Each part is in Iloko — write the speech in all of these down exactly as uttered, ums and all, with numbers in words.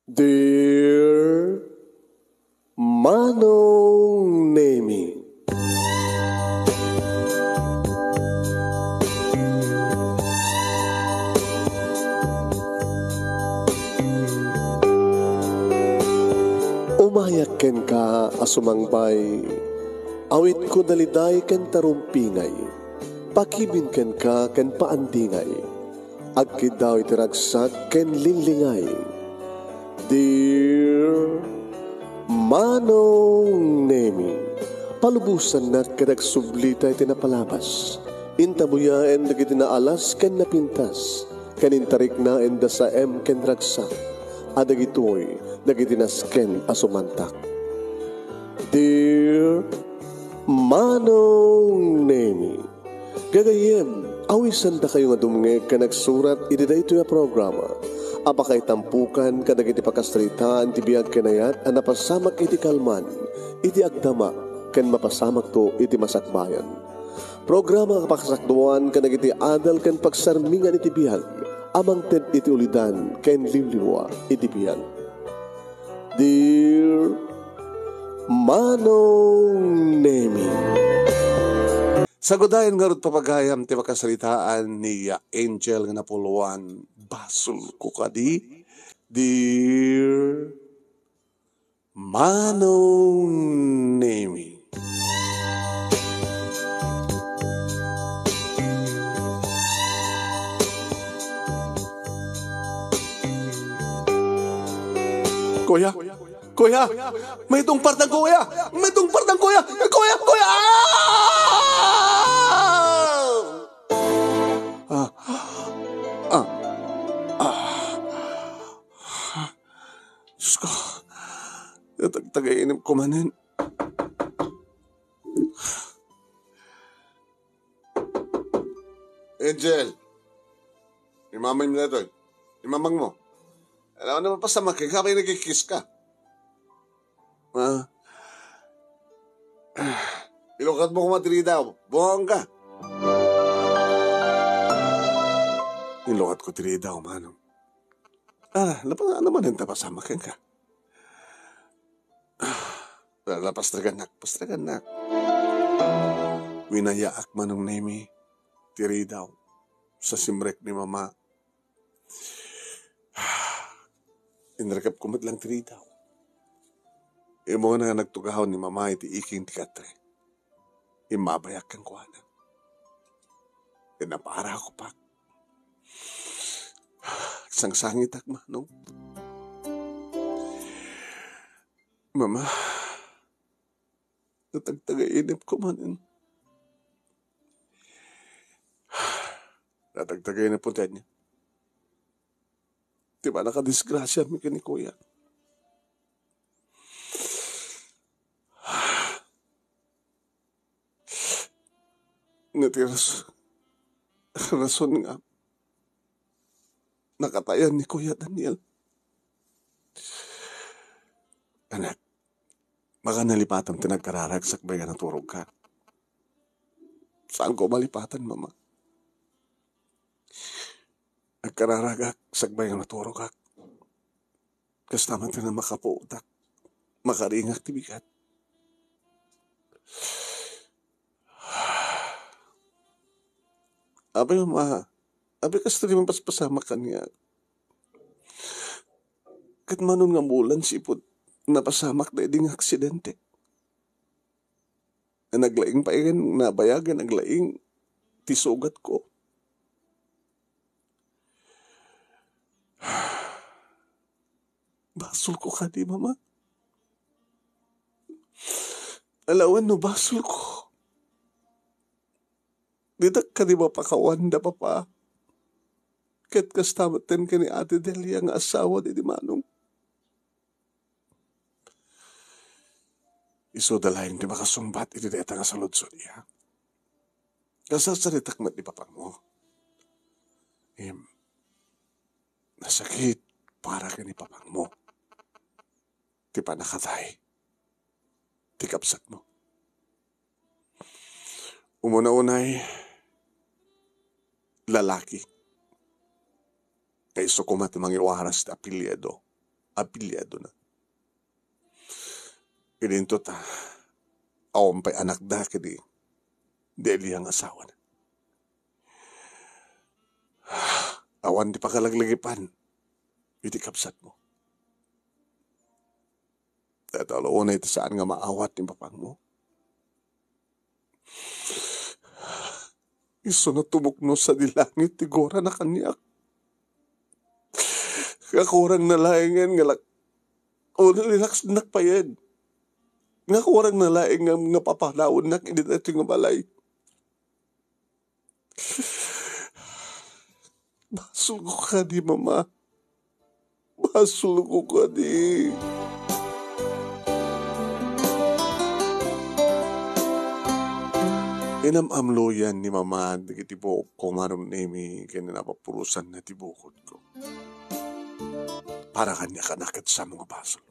Dear Manong Nemi. Umayak kenka a sumangbay, awitko daliday ken tarumpingay, pakibin kenka ken paandingay. Agkiddaw iti ragsak ken linglingay. Dear Manong Nemi, palubosannak ket agsublita iti napalabas. Intabuyaen dagiti naalas ken napintas, ken intariknaen da saem ken ragsak, a dagitoy dagiti nasken a sumantak. Dear Manong Nemi, gagayyem, awisandakayo nga dumngeg ken agsurat iti daytoy a programa a pakaitampukan kadagiti pakasaritaan ti biag ken ayat a napasamak iti kalman, iti agdama, ken mapasamakto iti masakbayan. Programa a pakasakduan kadagiti adal ken pagsarmingan iti biag a mangted iti ulidan ken liwliwa iti biag. Dear Manong Nemi. Sagudayen ngarud, papagayam, ti makasaritaan ni Angel nga napuloan. Basolko kadi, Dear Manong Nemi. Kuya, kuya, may tungpartan, kuya, may tungpartan, kuya, kuya, kuya! Ah! Ah! Ah! Ah! Diyos ko, natagtagainip ko manen. Angel, imamang mo na ito eh. Imamang mo. Alam mo naman, basta makikiss ka, may nagkikiss ka. Ah. Ilukat mo kumatirida, buang ka. Ilukat ko tirida, manong. Ah, lapas na naman ang tapasamakan ka. Ah, lapas na ganak, pas na ganak. Winayaak, Manong Nemi, ti ridaw, sa simrek ni Mama. Inrekep ko met lang ti ridaw. Immuna nga nagtugaw ni Mama iti iking ti katre. Immabayak kenkuana. Ket napara ako, Pak. Sangsangitak, manong. Mama, natagtagainip ko manen. Natagtagainip ko, Tanya. Ti panakadisgrasya mi ken ni Kuya. Nga ti ras-, rason nga nakatayan ni Kuya Daniel. Anak, baka nalipatam ti nagkararag sakbay nga naturogka. Saan ko malipatan, Mama? Agkararagak sakbay nga naturogak. Kasta man ti makapuotak, makaringak ti bigat. Apay, Mama, apay kasta ti mapaspasamak kaniak. Ket manon nga bulan sipud napasamak daydi nga aksidente. Naglaing pay ken nabayagen aglaing ti sugatko. Basolko kadi, Mama? Alawen no basolko. Ditak kadi mapakawan da Papa. Ket kasta metten ken ni Ate Delia nga asawa daydi manong. Isuda laeng ti makasungbat iti dayta nga saludsod, iya. Kasarsaritak met ni Papangmo. Em, nasakit para ken ni Papangmo ti pannakatay ti kabsatmo. Umuna-unay, lalaki. Nga isu koma ti mangiwaras ti apelyido. apelyiadona. Idinto ta, awan pay anakda ken ni Delia nga asawana. Awan ti pakalaglagipan iti kabsatmo. Dayta la unay ti saan nga maawat ni papangmo. Isu no tumukno sadi langit ti gurana kaniak. Nga kurang na laengen nga lak-, o, nilaksidnak pay. Nga kurang na laeng nga, nga papanawannak iti daytoy nga balay. Basolko kadi, Mama. Basolko kadi. Inam-amloyan ni Mama dagiti buokko, Manong Nemi, ken napapurosanna ti bukodko. Para kaniak, anak, ket saan nga basol.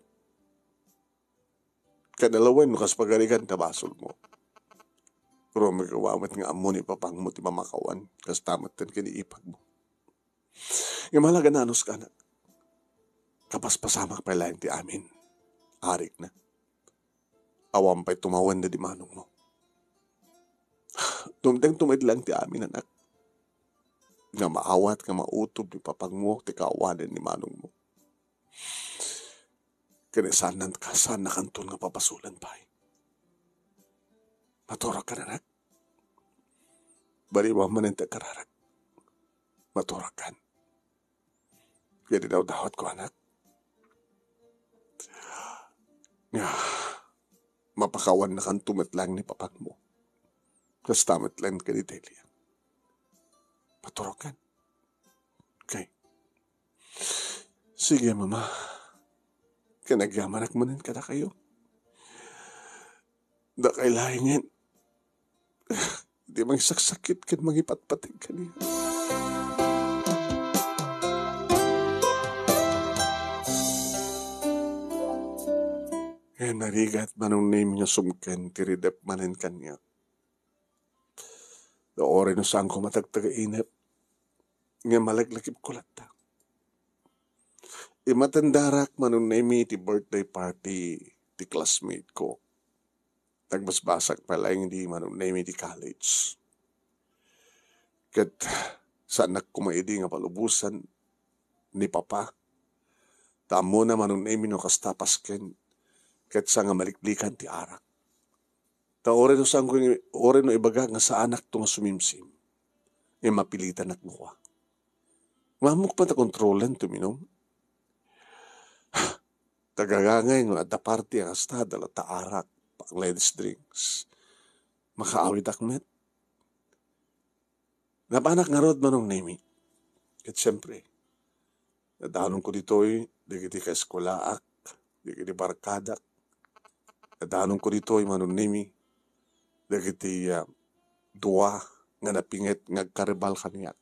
Kada lawen no kas pagarigan ta basolmo. Rumigaw met nga ammo ni papangmo ti mamakawan, kasta met ken ni ipagmo. Ngem alaga nanos ka, anak. Kapaspasamak pay laeng ti amin. Arikna. Awan pay tumawenda di manongmo. Dumteng tumed laeng ti amin, anak. Nga maawat, nga mautob ni papangmo ti kaawanan ni manongmo. Ken saannan-, saannakanton nga pabasolen pay. Maturogkan, anak. Baliwan manen ti agkararag. Maturogkan. Ket dinawdawatko, anak, nga mapakawannakanto met laeng ni papangmo. Kasta met laeng ken ni Delia. Maturogkan. Okay. Sige, Mama. Ken agyamanak manen kadakayo. Dakay laengen. Di mangisaksakit ken mangipatpateg kaniak. Ken narigat, Manong Nemi, nga sumken ti ridep manen kaniak. Uray no saanko matagtagainep, ngem maleglagipko latta. Imatendarak, Manong Nemi, ti birthday party ti classmate ko. Nagbasbasak pay laeng idi, Manong Nemi, ti college. Ket saannak koma idi nga palubosan ni Papa. Ta ammona, Manong Nemi, no kasta pasken, ket sa nga maliklikan ti arak. Ta uray no saanko, uray no ibagak nga saanakto nga sumimsim, ngem mapilitanak nga kua. Maammok pay ta kontrolen ti uminum. Tagagangay nga adda party a kasta, adda latta arak, pang ladies drinks. Makaawitak met. Napanak ngarud, Manong Nemi. Ket siempre, nadanonko ditoy dagiti kaeskulaak, dagiti barkadak. Nadanonko ditoy, Manong Nemi, dagiti, ah, dua nga napinget nga agkaribal kaniak,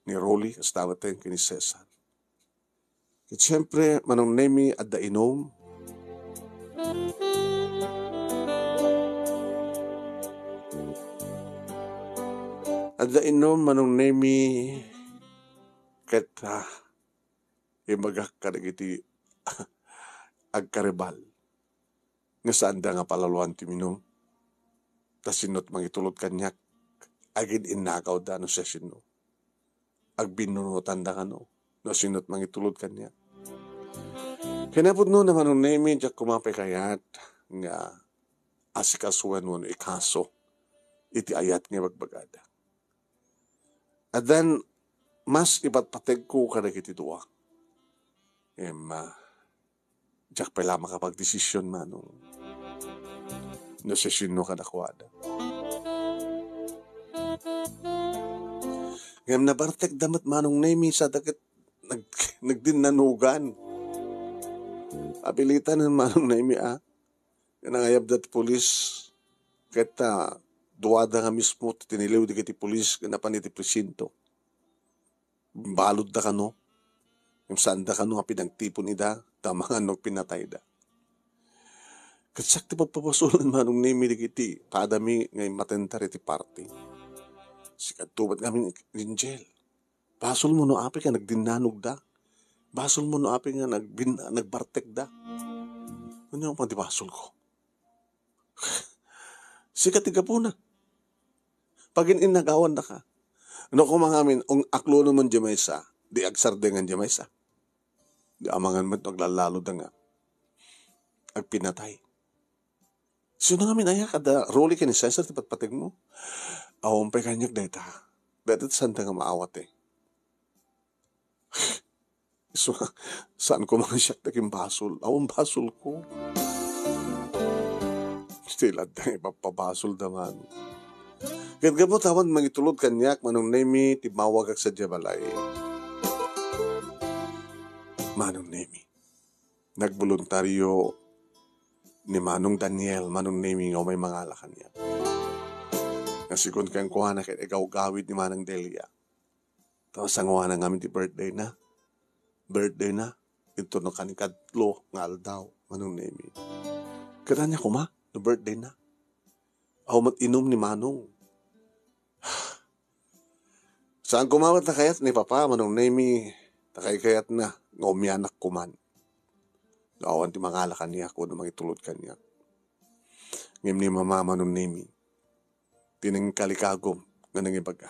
ni Rolly, kasta met ken ni Cesar. Ket siempre, Manong Nemi, adda inum. Adda inum, Manong Nemi, ket, ah, imbagak kadagiti agkaribal nga saanda nga palaluan ti uminum. Ta sinno ti mangitulod kaniak, agin-innakawda no siasino. Agbinnunotanda kano no sinno ti mangitulod kaniak. Kinapudno na, Manong Nemi, diak koma pay kayat nga asikasuen wenno ikaso iti ayat nga ibagbagada. And then, mas ipatpategko kadagiti dua. Em, ah, diak pay la makapagdesisyon, Manong, no siasino kadakuada. Ngem nabartekda met, Manong Nemi, sa dagiti nag-, nagdinnanugan. Apilitan, Manong Nemi, a, nga nangayabda ti pulis. Ket, ah, duada nga mismo ti tiniliw dagiti pulis nga napan iti presinto. Baludda kano. Ngem saanda kano nga pinagtipon ida, ta mangan no pinatayda. Ket siak ti pagpapasolan, Manong Nemi, dagiti padami nga immatentar iti party. Sika met ngamin, Angel. Basolmo no apay ket nagdinnanogda. Basolmo no apay nga nagbin-, nagbartekda. Ania man ti basolko? Sika ti gapuna. Pagin-innagawandaka. No koma ngamin, ung-, aklonen man diay maysa, di agsardeng diay maysa. Di amangan met no aglalaloda nga agpinatay. Sino ngamin aya, kada Rolly ken ni Cesar ti patpategmo? Awan pay kaniak dayta. Dayta ti sanda nga maawat, eh. Isu, saan ko man siak naging basol? Awan basolko. Iti ladda nga ipapabasol da man. Ket gapu ta awan mangitulod kaniak, Manong Nemi, timmawagak sadiay balay. Manong Nemi, nagboluntario ni Manong Daniel, Manong Nemi, nga umay mangala kaniak. Nga sigun kenkuana ket igawgawid ni Manang Delia. Ta masangoanan ngamin ti birthday na. Birthday na. Ito no kanikatlo nga aldaw, Manong Nemi. Ket ania koma no birthday na? Awan met inum ni Manong. Saan koma met a kayat ni Papa, Manong Nemi, ta kaykayatna nga umianak koman. No awan ti mangala kaniak wenno mangitulod kaniak. Ngem ni Mama, Manong Nemi, ti nangikalikagum nga nangibaga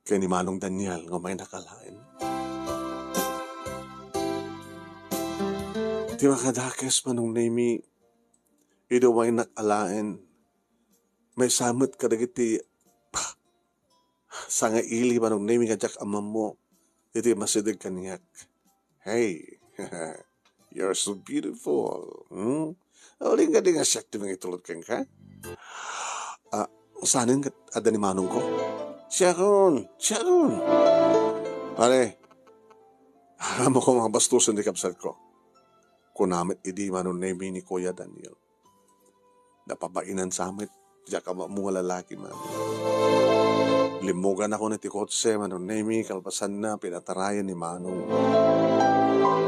ken ni Manong Daniel nga umaynak alaen. Ti makadakes, Manong Nemi, idi umaynak alaen, maysa met kadagiti sangaili, Manong Nemi, nga diak ammammo iti masideg kaniak. Hey, you're so beautiful. Hmm? Uling ka di nga siak ti mangitulod kenka? Ah, sanen ket adda ni manongko? Siakon, siakon. Pare, aram ko nga bastusen ti kabsatko. Kuna met idi, Manong Nemi, ni Kuya Daniel. Napabainan sa met, diak ammammo nga lalaki man. Limmuganakon iti kotse, Manong Nemi, kalpasanna, pinatarayan ni Manong.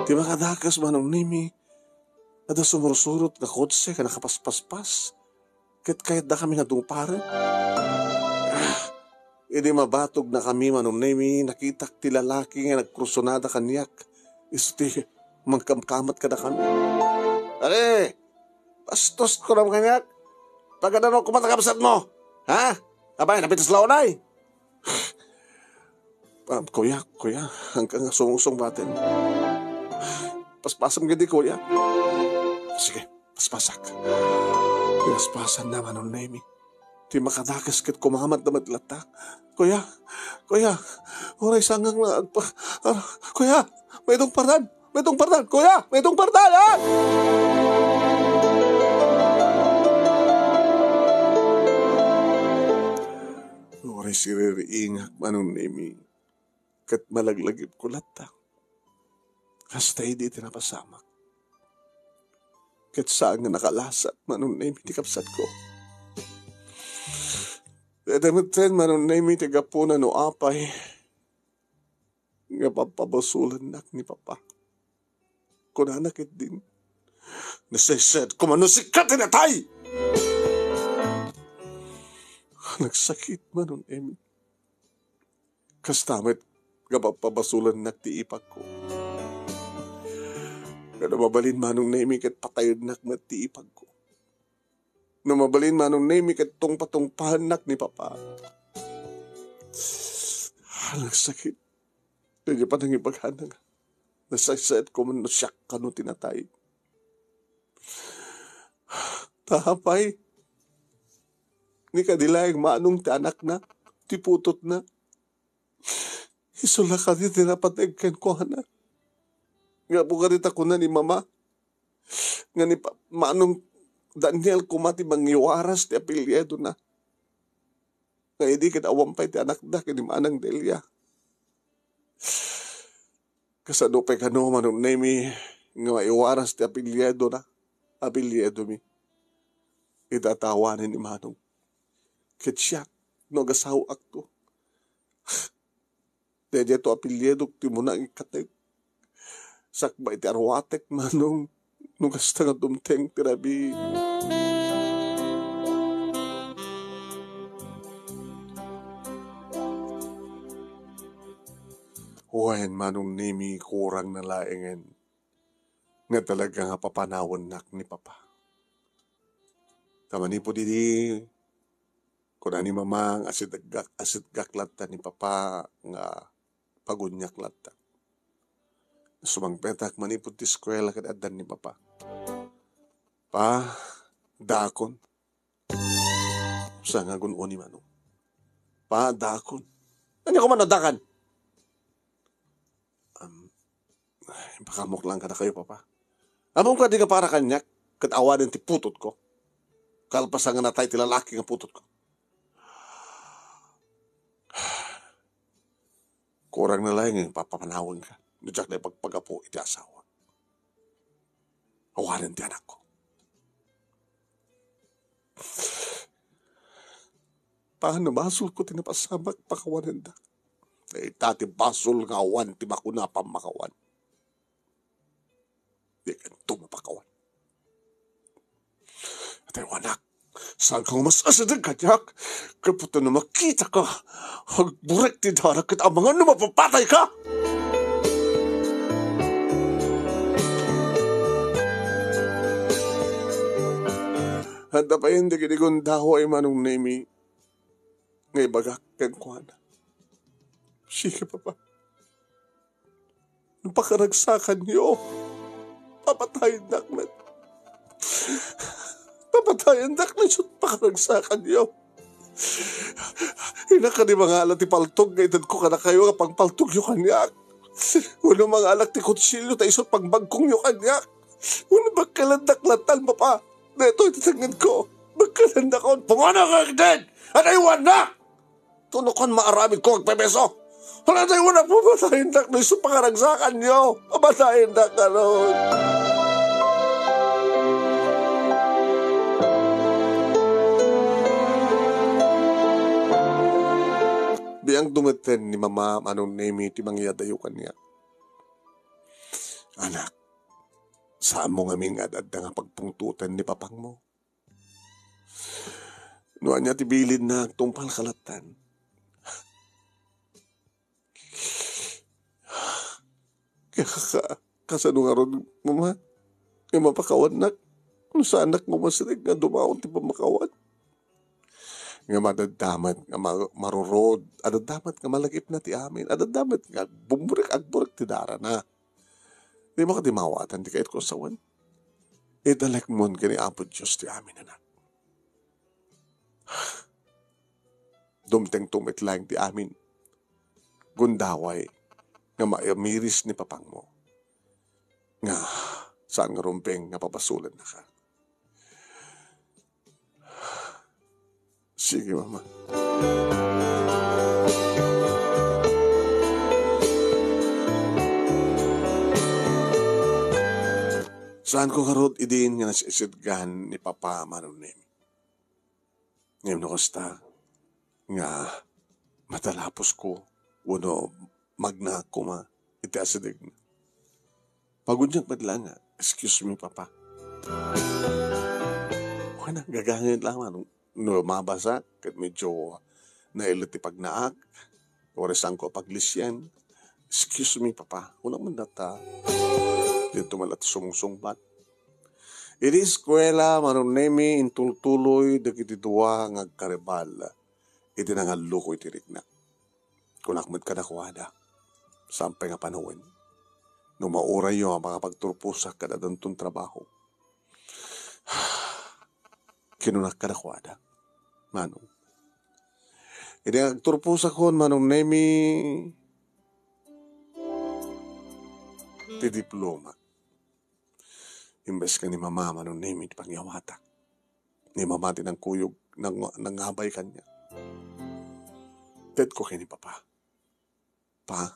Ti makadakes, Manong Nemi, adda sumursurot nga kotse nga nakapaspaspas. Ket kayatdakami nga dungparen. Ah, idi mabatognakami, Manong Nemi, nakitak ti lalaki nga nagkursonada kaniak. Isu ti mangkamkamat kadakami. Are, bastos ko kaniak. Pagano koma ti kabsatmo? Ha? Apay, napitas la unay? Ah, kuya, kuya, haanka nga sungsungbaten. Paspasam gidi, kuya. Sige, paspasak. Pinaspasanna, Manong Nemi. Ti makadakes ket kumamatda met latta. Kuya, kuya, uray sangak nga agpa-, ah, kuya, may dungpardan, may dungpardan, kuya, may dungpardan, ah! Uray siririingak, Manong Nemi, ket malaglagipko latta. Kasta idi ti napasamak. Ket saan nga nakalasat, Manong Nemi, ti kabsatko. Dayta metten, Manong Nemi, ti gapuna no apay nga papabasolennak ni Papa. Kunana ketdin, "Nasaysayad ko man no sika ti natay!" Nagsakit, Manong Nemi. Kasta met nga papabasolennak ti ipagko. Nga no mabalin, Manong Nemi, ket patayennak met ti ipagko. No mabalin, Manong Nemi, ket tungpatungpaannak ni Papa. Ah, nagsakit. Daydi panangibagana nga nasaysayad ko man no siak kano ti natay. Ta apay, ni kadi laeng Manong ti anakna, ti putotna. Isu la kadi ti napateg kenkuana. Gapu kadi ta kuna ni Mama nga ni Pa-, Manong Daniel koma ti mangiwaras ti apelyidona. Nga idi ket awan pay ti anakda ken ni Manang Delia. Kasano pay kano, Manong Nemi, nga maiwaras ti apelyidona, apelyidomi? Ita tawanen ni Manong. Ket siak, no agasawaakto, daydiay to apelyidok ti umuna nga ikkatek. Sakbay ti aruatek, Manong, no kasta nga dumteng ti rabii. Wen, Manong Nemi, kurangna laengen nga talaga nga papanawennak ni Papa. Ta manipud idi, kuna ni Mama nga asidegak, asidegak latta ni Papa nga paguniak latta. Sumangpetak manipud ti eskuela ket addan ni Papa. Pa, dakon. Sa nga gun-o ni Manong. Pa, dakon. Ania ko man no dakan? Um, ipakamok lang kadakayo, Papa. Ammom kadi nga para kaniak, ket awanen ti putotko. Kalpasan nga natay ti lalaki nga putotko. Kurangna laeng nga papanawenka. No diak la ipagpagapu iti asawa. Awanen ti anakko. Paano basolko ti napasamak pakawanenda? Dayta ti basol nga awan ti makuna a pammakawan. Dikanto mapakawan. Atay, anak, saan ka mas asideg kaniak? Kaputan no makita ka, agburek ti dara ket amangan no mapapatay ka! Adda pay dagiti gundaway, Manong Nemi, nga ibagak kenkuana. Sige, Papa. No pakaragsakanyo, papatayennak met. Papatayennak no isu ti pakaragsakanyo. Innak kadi mangala ti paltog nga itedko kadakayo nga pangpaltogyo kaniak. Wenno mangalak ti kutsilio ta isu ti pangbagkongyo kaniak. Wenno bakkelandak latta, Papa. Daytoy ti tengngedko. Bakkelannakon. Pumanaw ka ketdin! Adda awannak! Tunokan maaramidko agpepeso. Wala tayo wala pumatayendak no isu pakaragsakanyo. Pamatayendak ngarud. Biangto metten ni Mama, Manong Nemi, ti mangyadayo kaniak. Anak, saanmo ngamin nga ad-adda nga pagpungtoten ni papangmo? No ania ti bilinna, agtungpalka lattan. Kaya ka, kasano ngarud, Mama, nga mapakawannak? No saanak nga umasideg nga dumaon ti pammakawan? Nga madaddamat nga ma-, marurod, adaddamat nga malagipna ti amin, adaddamat nga bumburek, agburek ti darana. Dimo kadi maawatan ti kayatko a sawen? Idalekmon ken ni Apo Dios ti amin, anak. Dumtengto met laeng ti amin. Gundaway nga maamiris ni papangmo nga saan nga rumbeng nga pabasolennaka. Sige, Mama. Saanko ngarud idin nga nasisidgan ni Papa, Manong Nemi. Ngem no kasta nga matalaposko wenno magnaak koma iti asidegna, paguniak met laeng nga, "Excuse me, Papa." Wen, gagangayem laeng no, no mabasak ket medyo nailet ti pagnaak, urasanko a paglisian, "Excuse me, Papa." Kunak man dayta. Didto met laeng ti sumungsungbat. Iti eskuela, Manong Nemi, intultuloy dagiti dua nga agkaribal iti nangalluko iti rikna. Kunak met kadakuada, "Saan pay nga panawen no maurayyo a makapagturposak kada danton trabaho?" Kinunak kadakuada, "Manong, idi agturposakon, Manong Nemi, ti diploma." Imbes nga ni Mama, Manong Nemi, ti pangyawatak. Ni Mama ti nangkuyog, nang-, nangabay kaniak. Tedko ken ni Papa. "Pa,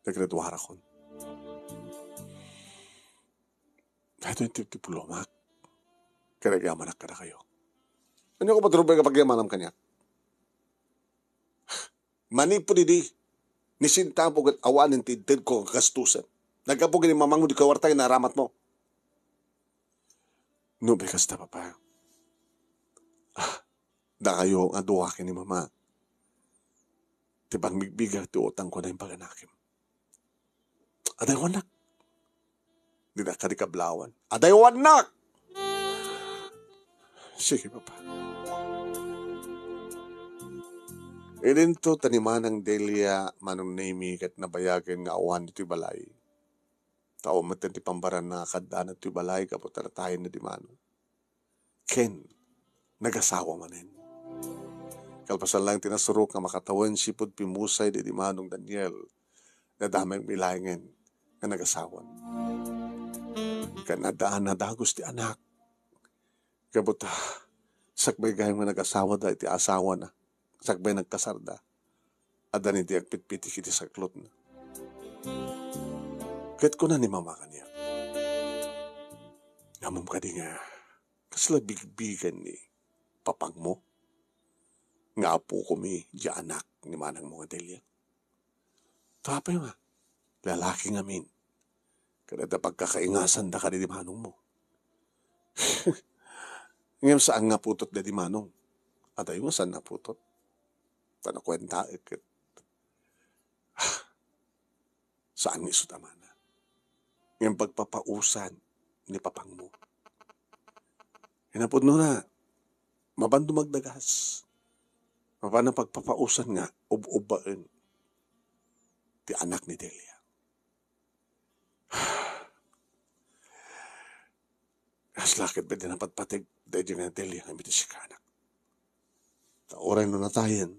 naggraduarakon. Daytoy ti diplomak. Karigamanak kadakayo." Ania ko pay rumbeng nga pagyamanam kaniak? Manipud idi, ni sentabo ket awanen ti intedko nga gastusen. Naggapu ken ni mamangmo ti kuarta nga naaramatmo. No kasta, Papa, ah, dakayo nga dua ken ni Mama, ti pangbigbigak ti utangko na impaganakim. Adaywannak. Dinak kadi kablawan. Adaywannak! Sige, Papa. Idinto ta ni Manang Delia, Manong Nemi, ket nabayagen nga awan ditoy balay. Tao met ti pambaranna nga kaddana ditoy balay gapu ta natayenna di Manong. Ken nagasawa manen. Kalpasan laeng ti nasurok nga makatawen sipud pimmusay di, di Manong Daniel, nadamagmi laengen nga nagasawan. Ken adda a nadagus ti anak. Gapu ta, sakbay gayam nga nagasawada iti asawana, sakbay nagkasarda, adda ni di agpitpitik iti saklotna. Ket kuna ni Mama kaniak, "Ammom kadi nga kasla bigbigen ni papangmo nga apokomi diay anak ni manangmo nga Delia? Apay nga, lalaki ngamin, ket adda pagkakaingasanda kadi di manongmo." Ngem saan nga putot daydi manong. Adayo nga saan nga putot. Ta nakuentaek ket saan nga isu ti amana. Ngem pagpapausan ni papangmo. Hinapudnona, mapan dumagdagas. Mapan pagpapausan nga ub-ubbaen ti anak ni Delia. Kasla ket pwede napatpateg daydi nga Delia nga miti sika, anak. Ta uray no natayen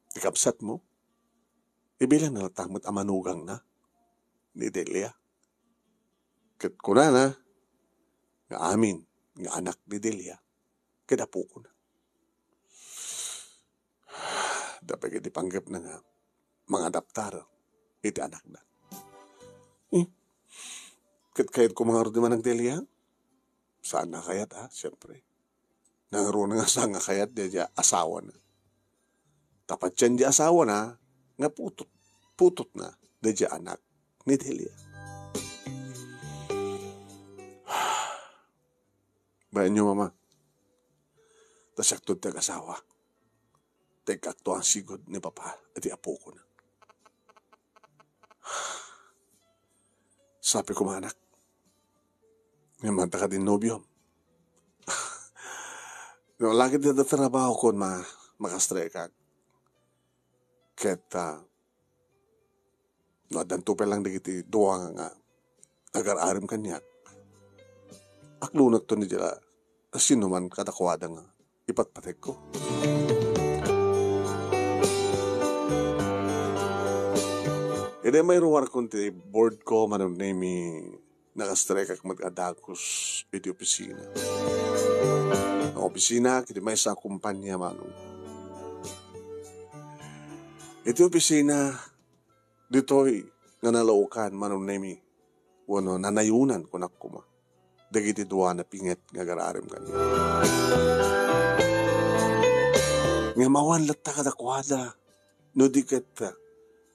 ti kabsatmo, ibilangna latta met a manugangna ni Delia. Ket kunana nga amin nga anak ni Delia ket apokona. Adda pay ket ti panggepna nga mangadaptar iti anakna. Eh, ket kayatko nga ngarud ni Manang Delia? Saan nga kayat, a, siempre. Nangruna nga saan nga kayat daydi asawana. Ta patien di asawana nga putot, putotna daydi anak ni Delia. Baenyo, Mama. Ta siakto ti agasawa. Ta ikkakto a sigud ni Papa iti apokona. Sapay koma, anak. Ngem adda kadi nobiom? No, lagi ti adda trabahokon, ma-, makastrekak. Ket, ah, no, addanto pay lang dagiti dua nga agar-arem kaniak, aklonekto ni dia sinoman kadakuada nga ipatpategko. Idi mairuarkon ti board ko, Manong Nemi, nakastrekak met a dagus iti opisina. Nga opisina, iti maysa a kumpanya, Manong. Iti opisina, ditoy nga nalaokan, Manong Nemi, wenno nanayonan, kunak koma, dagiti dua a napinget nga agar-arem kaniak. Ngem awan latta kadakuada, no di ket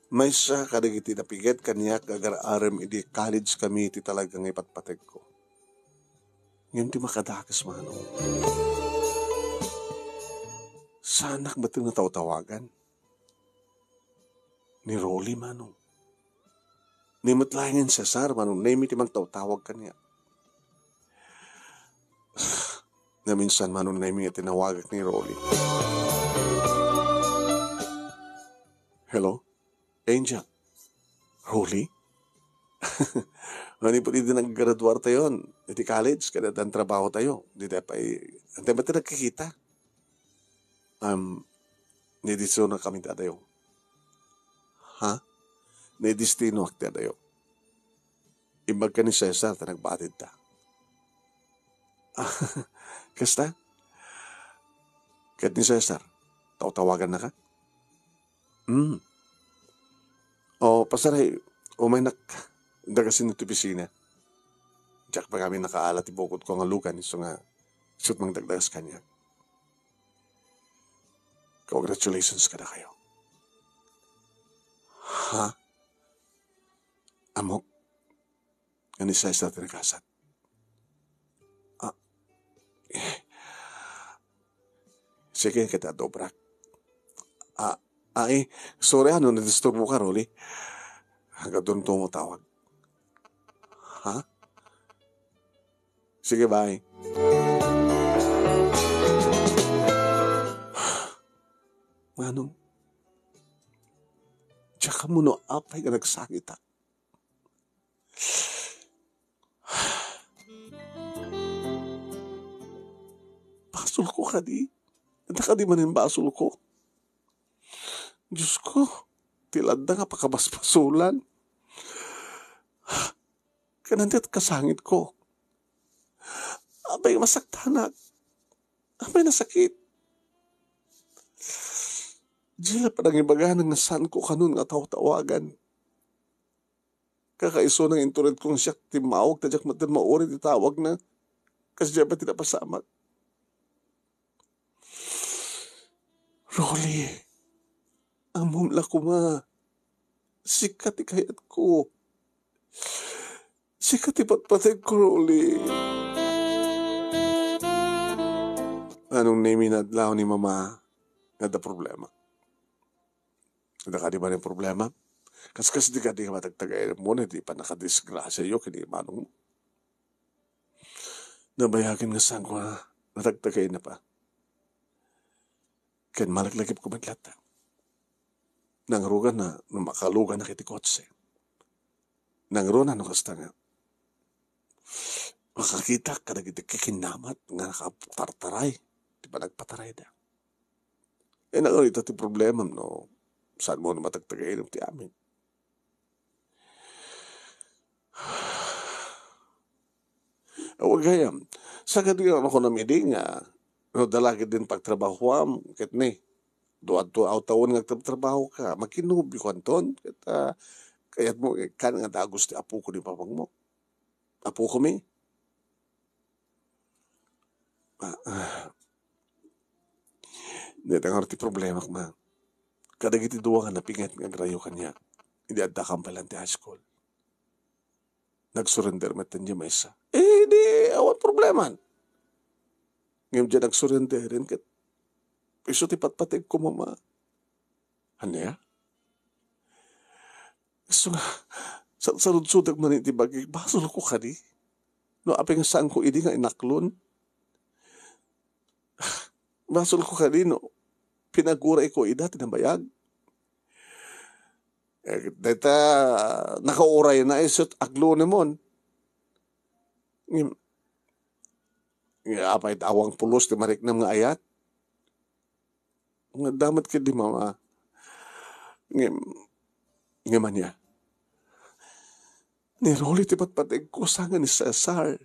maysa kadagiti napinget kaniak nga agar-arem idi college kami ti talaga nga ipatpategko. Ngem ti makadakes, Manong, saanak met nga tawtawagan. Ni Rolly, Manong. Ni met laengen Cesar, Manong Nemi ti mangtawtawag kaniak. Naminsan, Manong Nemi, nga tinawagak ni Rolly. Hello? Angel? Rolly? Manipud idi naggraduar tayon iti college, kada dan trabaho tayo. Di tayo pa i-, antay ba tayo nagkikita? Um, ni destino kami ti adayo. Ha? Ni destino ak ti adayo. Imbag ka ni Cesar ta nagbatid ta. Kasta? Ket ni Cesar, tawtawagan na ka? Hmm. O, pasaray, umaynak dagas iti opisina. Diak pa kami nakaala ti bukod ko nga lugan, isu nga isut' mangdagdagas kaniak. Congratulations kadakayo. Ha? Ammok nga ni Cesar ti nakasat. Ah, eh. Sige, ket adobrak. Ah, Ay, sorry, ano, nadisturbo ka, Rolly? Hanggang doon to mo tawag. Ha? Sige, bye. Manong, tsaka mo no apay nga nagsakit, ha? Basol ko kadi. Ita kadi manen basol ko. Diyos ko, ti ladda nga pakabasbasolan. Kanan ti kasangit ko. Apay masaktanak. Apay nasakit. Dila pa nangibagana nga saan ko kanon nga tawtawagan. Kakaisuna nga intured kong siak ti maawag ta diak met mauray ti tawagna. Kasdiay pay ti napasamak. Rolly, ammom la koma. Sika ti kayatko. Sika ti patpategko, Rolly. Manong Nemi, nadlaw ni Mama nga adda problema. Adda kadi manen problema? Kaskasdi kadi nga matagtagayan mo na di pannakadisgrasiayo ken ni manong mo? Nabayagen nga saan ko nga natagtagayan na pa. Ken malaglagipko met latta. Nangrugan na no makalugan na iti kotse. Nangrugan na no kasta nga makakitak kadagiti kikinnamat nga nakatartaray ti panagpatarayda. E, nagano ita ti problemam no saan mo no matagtagayan ti amin? Awan gayam. Sagad nga kunam idi nga, no, dalagid din pagtrabahoam, ket ni, duadto awtawen nga agtrabaho ka, makinubyo kanton, ket, ah, kayat mo, eh, kan nga dagus ti apo ko ni papang mo. Apo ko mi? Ah, ah. Dayta nga ti problemak, ma. Kadagiti dua nga napinget nga agrayo kaniak, idi adda kampalan ti high school. Nagsurrender met ti maysa. Eh, di, awan probleman. Ngem diay nagsurrenderen ket isu ti patpategko, Mama. Ania? Isu nga, sa-, sarudsodek man iti bagik, basolko kadi. No, apay nga saanko idi nga inaklon? Basolko kadi no, pinagurayko ida ti nabayag. Eh, dayta, nakaurayna isu ti aklonemon. Ngem, ngem apay, awan pulos ti mariknam nga ayat? Nga adda met kadi, Mama. Ngem, ngem ania? Ni Rolly ti patpategko, saan nga ni Cesar.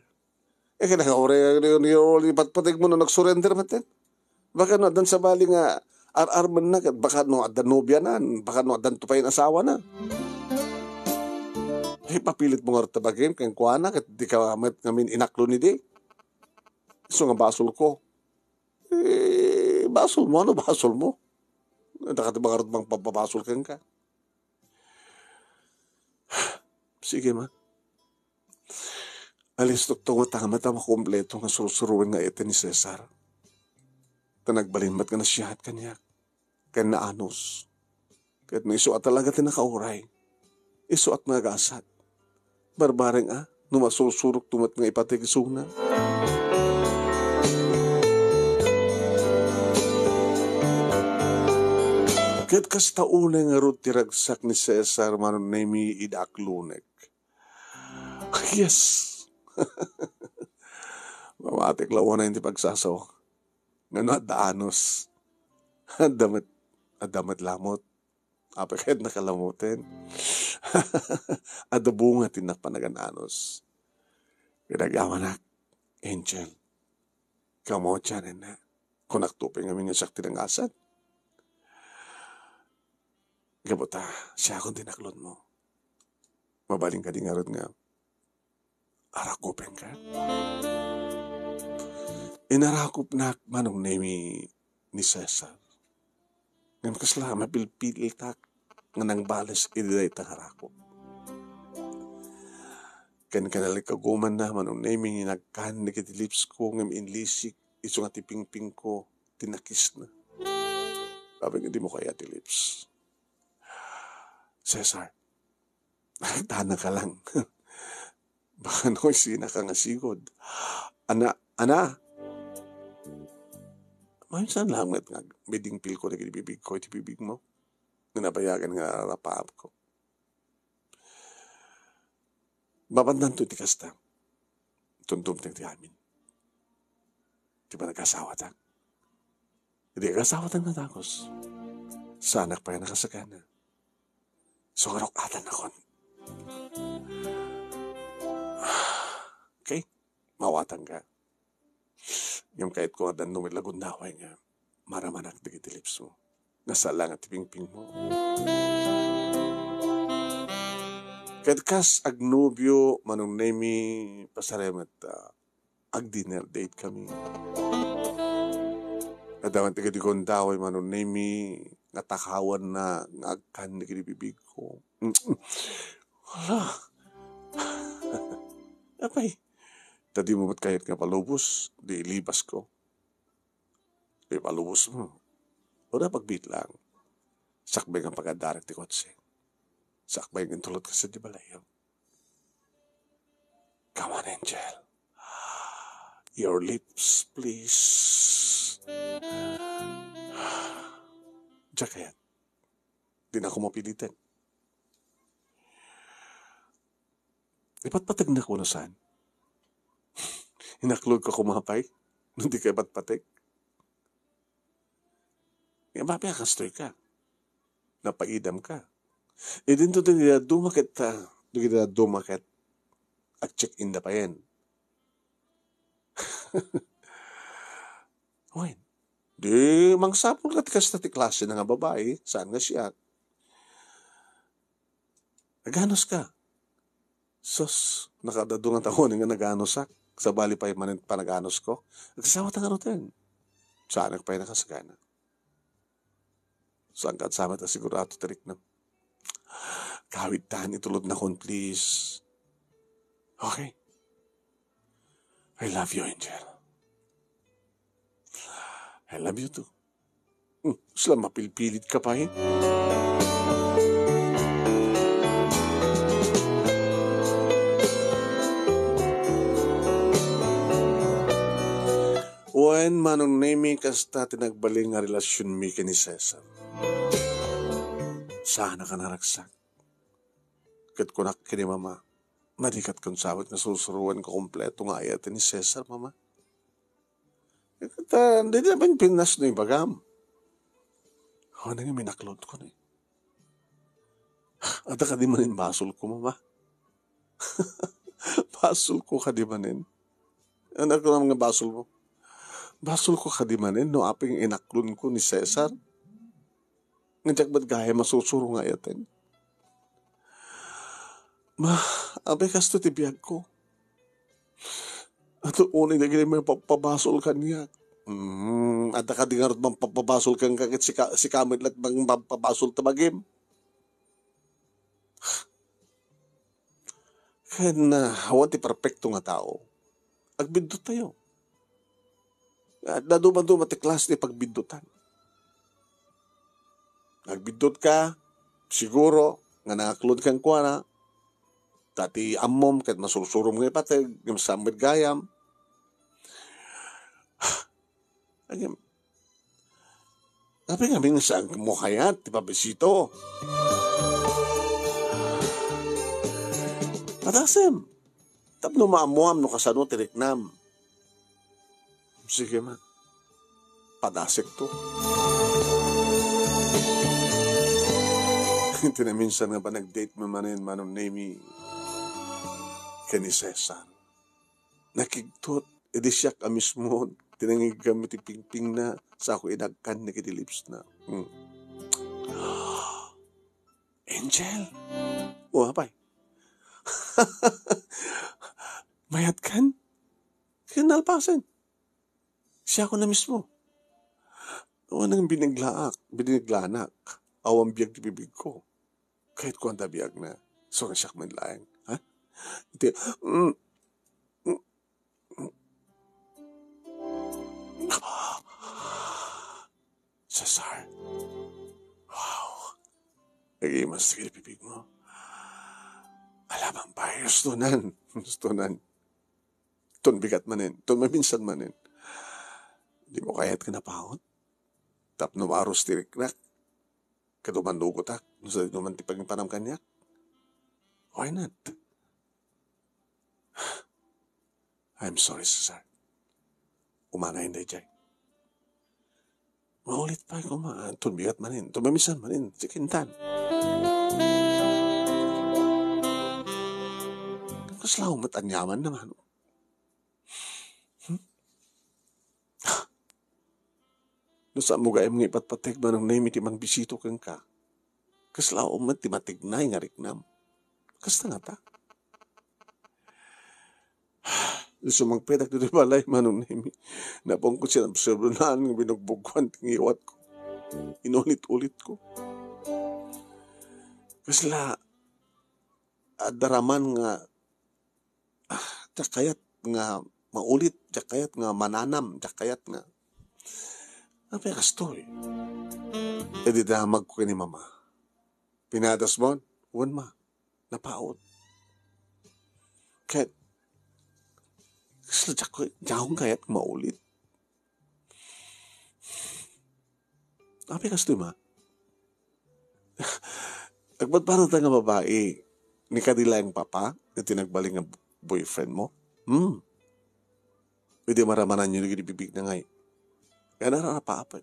Eh, kinakauray ni, ni Rolly ti patpategmo no nagsurrender met. Baka no addan sabali nga ar-armenna, ket baka no addan nobiana, baka no addan to pay asawana. Eh, papilit mo nga ta bagim kenkuana, ket di ka met ngamin inaklon idi. Isu nga basolko. Eh, basolmo, ano basolmo? Daka ti bangarut mangpababasol kenka. Sige, ma. Alistok to nga tama ta makompleto nga sursuroen nga iti ni Cesar. Ta nagbalin met nga nasiaat kaniak. Ken naanus. Ket no isu a talaga ti nakauray, isu a ti nagasat. Barbareng a, no masursurok to met nga ipateg isuna. Ket kasta unay ngarud ti ragsak ni Cesar, Manong Nemi, idi aklonek. Yes! Mamatik la unay ti pagsasaw. Ngano adda anus? Adda met, adda met lamut. Apay kayat nakalamutin? Adda bunga ti napanagan-anus. Ket agyamanak, Angel. Kamotian, enna. Kunak to pay ngamin nga siak ti nangasat. Gapu ta, siakon ti naklonmo. Mabalin kadi ngarud nga arakupenka? Inarakupnak, Manong Nemi, ni Cesar. Ngem kasla mapilpiltak nga nangbales iti dayta nga arakup. Ken kinalikagumanna, Manong Nemi, nagkan dagiti lips ko ngem inlisik isu nga ti pingpingko ti nakisna. Apay nga dimo kayat ti lips? Cesar, tana ka lang. Baka no, isina ka nga sigud. Ana, ana. Maysa lang met nga bidingpil ko dagiti bibig ko, iti bibig mo. Nga nabayagan nga nararapaap ko. Mapandanto iti kasta. Tumtumteng ti amin. Ti panagkasawata. Iti kasawatan nga dagus. Saanak pay a nakasagana. Sungarok atan nakon. Okay, mawatan ka. Ngem kayat ko nga danno met la gundaway nga maramanak dagiti lips mo. Nasalangat ti pingping mo. Ket kas agnobio, Manong Nemi, pasarem met, ah, ag-dinner date kami. Adda man ti gundaway, Manong Nemi, nga takawanna nga agkan dagiti bibig ko. Hala. Apay, ta dimo met kayat nga palubos, di ilibas ko. Di palubos mo. O da pagbiit lang. Sakbay nga pagadarak ti kotse. Sakbay nga intulot ka sa di balayo. Come on, Angel. Your lips, please. Diak kayat. Di na ako mapilitan. Ipatpategna ko no saan. Inaklod ka kumapay. No di ka ipatpateg. Nga mapi a kastoy ka. Napaidam ka. Idinto ti daduma ket, ah, dagiti daduma ket ag-check-in da payen. Wen, di mangsapul nga ti kasta ti klase na nga babai, saan nga siak. Naganos ka? Sus, nakadadu nga taon nga naganusak. Sabali pay manen panaganos ko. Agsawa ta nga ruten. Saan pay nakasagana. Saan ka samet a sigurado ti riknam. Kawit tan itulod nakon, please. Okay. I love you, Angel. I love you too. Hmm, sila mapilpilit ka pay. Wen, Manong Nemi, kasta ti nagbalin nga relasionmi ken ni Cesar. Saan a naragsak. Ket kunak ken ni Mama, madi ket kun samet nga sursuroen ko kompleto nga ayaten ni Cesar, Mama. Ket, ah, daydi a Pilipinas no ibagam. Awan nga minaklod ko ni. Adda kadi manen basol ko, Mama. Basol ko kadi manen. Ano ko naman nga basol mo? Basol ko kadi manen no apay nga inaklon ko ni Cesar. Nga diak met gayam a sursuro nga ayaten. Ma, apay kasto ti biag ko. Ato unay dagiti mapapabasol kaniak. Mm, adda kadi ngarud mapapabasol kenka ket sika, sika met laeng mapapabasol ta bagim. Ken, ah, awan ti perfecto nga tao. Agbiddut tayo. Ah, daduma-duma ti klase ti pagbiddutan. Agbiddut ka, siguro, nga nangaklod kenkuana, ta ti ammom ket masursurom nga ipateg, ngem saan met gayam. Agim, apay ngamin nga saanmo kayat ti pabisito? Padasem, tapno maammuam no kasano ti riknam. Sige man. Padasekto. Iti naminsan nga panag-date mi manen, Manong Nemi, ken ni Cesar. Nakigtot, idi siak a mismo ti nangigamit ti pingpingna, sa ako inagkan dagiti lipsna. Hmm. Angel! O, apay? Mayat kan? Ken nalpasen. Siak a mismo. Awan nga biniglaak, biniglanak. Awan biag ti bibig ko. Kayat ko anta biagna. So, siak met laeng. Ha? Iti, mm, mm, mm. Cesar. Wow. Nagimas ti bibigmo. Alamang pay, gustonan. Gustonan. Ton bigat manen, ton maminsan manen. Dimo kayat nga napaut? Tapno maarus ti riknak. Ket umannugotak, no sadino man ti pangipanam kaniak. Why not? I'm sorry, Cesar. Umanayen daydiay. Maulit pay koma, ton bigat manen, ton maminsan manen, sikintan. Kasla met aniaman naman. Hmm? No saanmo gayam nga ipatpateg, Manong Nemi, ti mangbisito kenka, kasla met ti matignay nga riknam. Kasta ngata. Isu mangpedak ditoy balay, Manong Nemi, napaunko ti inobserbanan nga binugbugkuan ti ngiwatko. Inulit-ulitko. Kasla, adda raman nga, ah, diak kayat nga maulit, diak kayat nga mananam, diak kayat nga, apay kastoy? Idi damagko ken ni Mama. Pinadasmon? Wen, Ma. Napaut. Ket, kasla diak, diakon kayat nga maulit. Apay kastoy, Ma? Agpadpadata nga babai, ni kadi laeng papa, iti nagbalin nga boyfriend mo? Hmm. Idi maramananyo dagiti bibigna ngay, nga nararapaapek.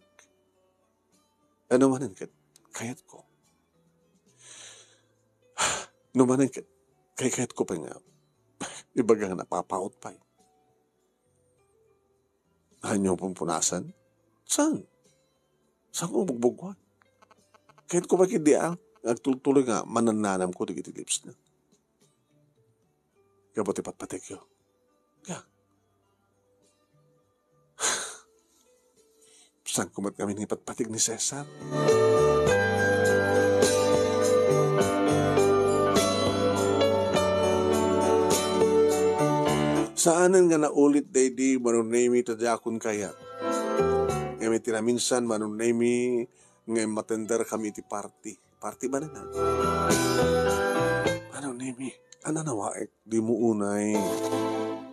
Ano manen ket, kayatko. No manen ket, kay kayatko pay nga, ibaga nga napapaut pay. Ania, pumpunasan? Saan? Saanko bugbugkuan? Kayatko pay ketdi a, agtultuloy nga manananamko dagiti lips na. Gapu ti patpategyo. Ya. Saanko met ngamin nga ipatpateg ni Cesar? Saanen nga naulit daydi, Manong Nemi, ta diakon kayat. Ngem iti naminsan, Manong Nemi, nga matender kami iti party. Party manen, ha? Manong Nemi, ananawaek, dimo unay.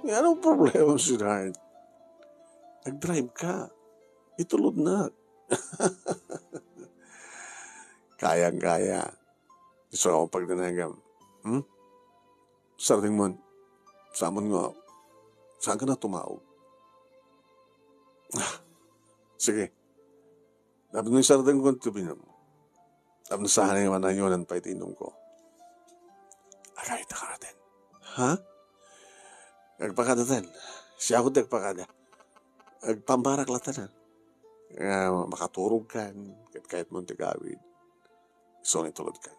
Nga, anong problema, sweetheart? Nag-drive ka. Itulodnak. Kayang-kaya. Isu a pagnanagam. Hmm? Sardengmon. Saamon nga, saanka na tumaog? Ah, sige. Tapno isardengko ti binom. Tapno saan nga manayonan pay ti inumko. Agayta ka latta. Ha? Agpakadaten. Siakon ti agpakada. Agpambarak latta na. Nga makaturogkan, ket kayatmon ti agawid. Isu nga itulodkan.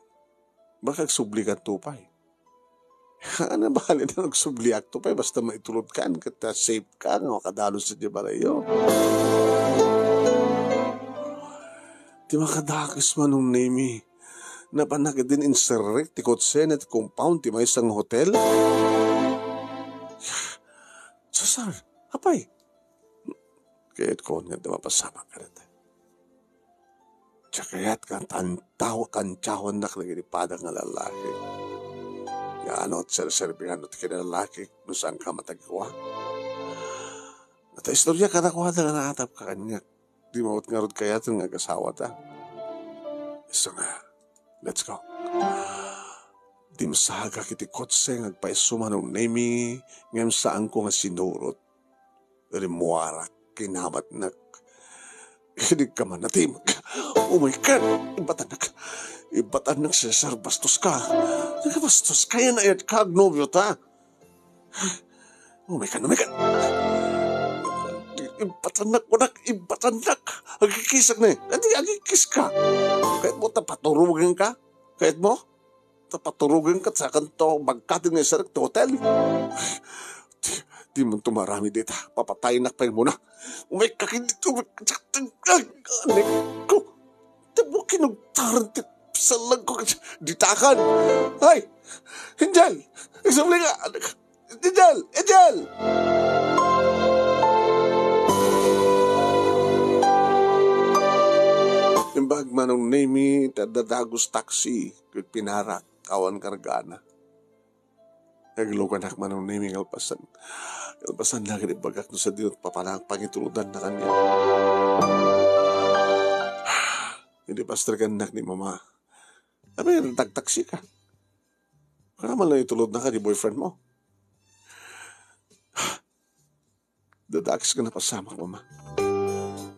Baka agsublikanto pay. Ano, bale na nagsubliakto pay, basta maitulodkan, ket ta safe ka, nga makadalus idiay balayyo. Ti makadakes, Manong Nemi, napanak idin inserrek ti kotse na ti compound ti maysa nga hotel. Cesar, apay? Ket kunak nga adda mapasamak kadata. Diak kayat nga tantaw-, tantiawannak dagiti padak nga lallaki. Yano, serserbian ti kinalallaki, no saanka matagua. Ata istorya kadakuada nga naatap ka kaniak. Dimo met ngarud kayaten nga agasawata. Isu nga, let's go. Dimsagak iti kotse nga agpayso, Manong Nemi, ngem saanko nga sinurot. Rimmuarak, kinamatnak. Idi ka man natimag. Oh my God! Ibatannak. Ibatannak, Cesar, bastos ka. Bastos ka, yan ayat ka, agnobio ta. Oh my God, oh my God! Ibatannak, kunak, ibatannak. Agkikisak na eh. Adi, agkikis ka. Kayat mo, ta paturugen ka? Kayat mo? Ta paturugen ka, sakanto, bagkaten nga isarek ti hotel. Di, di man tumarami dita. Papatayenak pay muna. Umay ka, hindi to. Ay, anak ko. Di mo kinugtaran ti salagko. Ditakan. Ay, Angel! Isang ka, anak. Angel! Angel! Imbag Manong Nemi, ti adda dagus taxi ket pinarak, awan kargana. Nagluganak Manong Nemi, kalpasan. Kalpasan na ket imbagak no sadino ti papanak pangitulodanna kaniak. Idi pasterkannak ni Mama. Abi, nagtaksi ka. Wala man lang itulodna ka di boyfriend mo. Dadakes nga napasamak, Mama.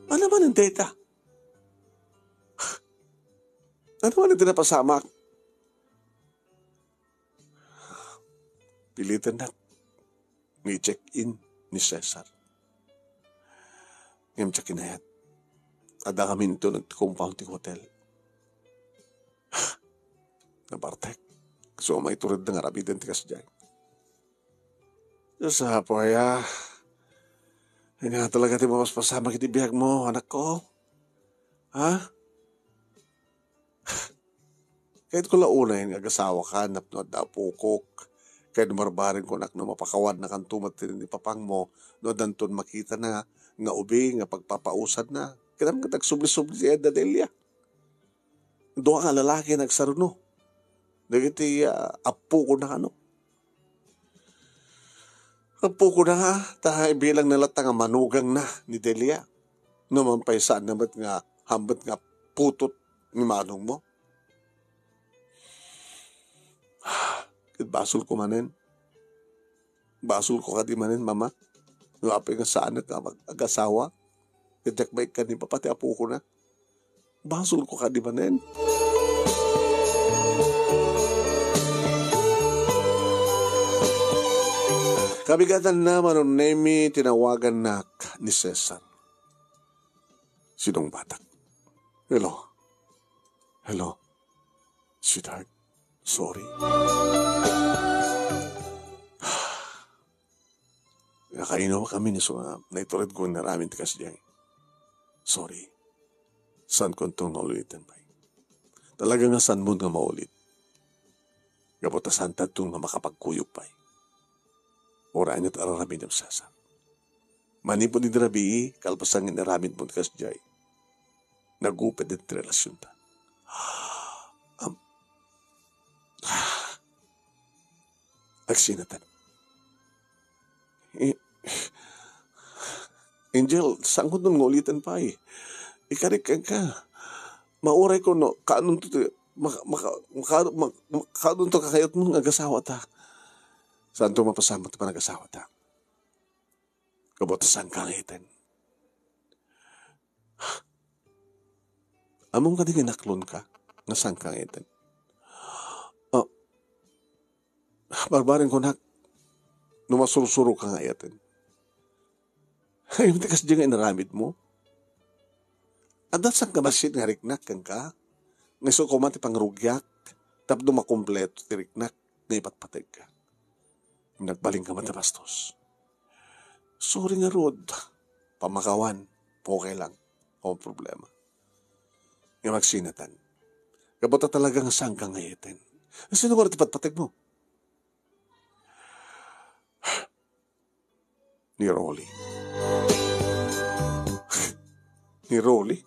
Ano man ang data? Ano man ang napasamak? Pilitan na ni check-in ni Cesar. Ngem check-in ayat. Adda kami ito nag-compound ti hotel. Nabartek. So, may turid na nga rabiden ti kasdiay. Diyos, apo, aya. Ania talaga ti mapaspasamak iti biag mo, anak ko? Ha? Kayat ko la unay nga agasawa ka, napno adda apokok. Kayat barbareng kunak no mapakawan na kanto met ni papang mo, no addanton makita na nga ubi nga pagpapausad na. Kinam nga tagsubli-subli ti adda Delia. Dua nga lalaki nagsaruno. Dagiti, ah, appo ko na ano. Appo ko na, ta ibilang na latta nga manugang na ni Delia. No man pay saan na met nga hambet nga putot ni manong mo. Ket basol ko manen. Basol ko kadi manen, Mama. No apay nga saanak nga mag-, agasawa. Ket diak maikkan ni Papa ti apo ko na. Basol ko kadi manen. Kabigatan na, Manong Nemi, tinawagannak ni Cesar. Sinungbatak. Hello. Hello. Sweetheart, sorry. Nakainum kami ni Suna, naitured ko nga amin ti kasdiay. Sorry. Saan ko ito nga ulitin pay? Talaga nga saan mo nga maulit? Gapu ta saan ta ito nga makapagkuyog pay? Uray anya ti aramid ni Cesar. Manipud idi rabii, kalpasan nga inaramid mo ti kasdiay. Nagupit ti relasyonta. Am-, agsinatan. I-, Angel, saan ko nga ulitin pay? Ikarik kenka. Mauray ko no, kaanonto ti, maka-, maka-, maka-, mak-, mak-, kaanonto kakayatmo nga agasawata? Saan to mapasamak ti panagasawa ta? Gapu ta saan ka nga iten. Ammom kadi nga naklon ka, nga saan ka nga iten. Ah, barbareng kunak, no masursuro ka nga iten. Ay, ti kasdiay nga inaramid mo. Adda saan ka bassit nga riknak kenka, nga isu koma ti pangrugiak, tapno makumpleto ti riknak nga ipatpategka. Nagbalin ka man ta bastos. Sorry ngarud. Pamakawan. Okay lang. Awan problema. Nga magsinatan. Gapu ta talaga nga saan ka nga iten. Sino nga ti patpateg mo? Ni Rolly. Ni Rolly?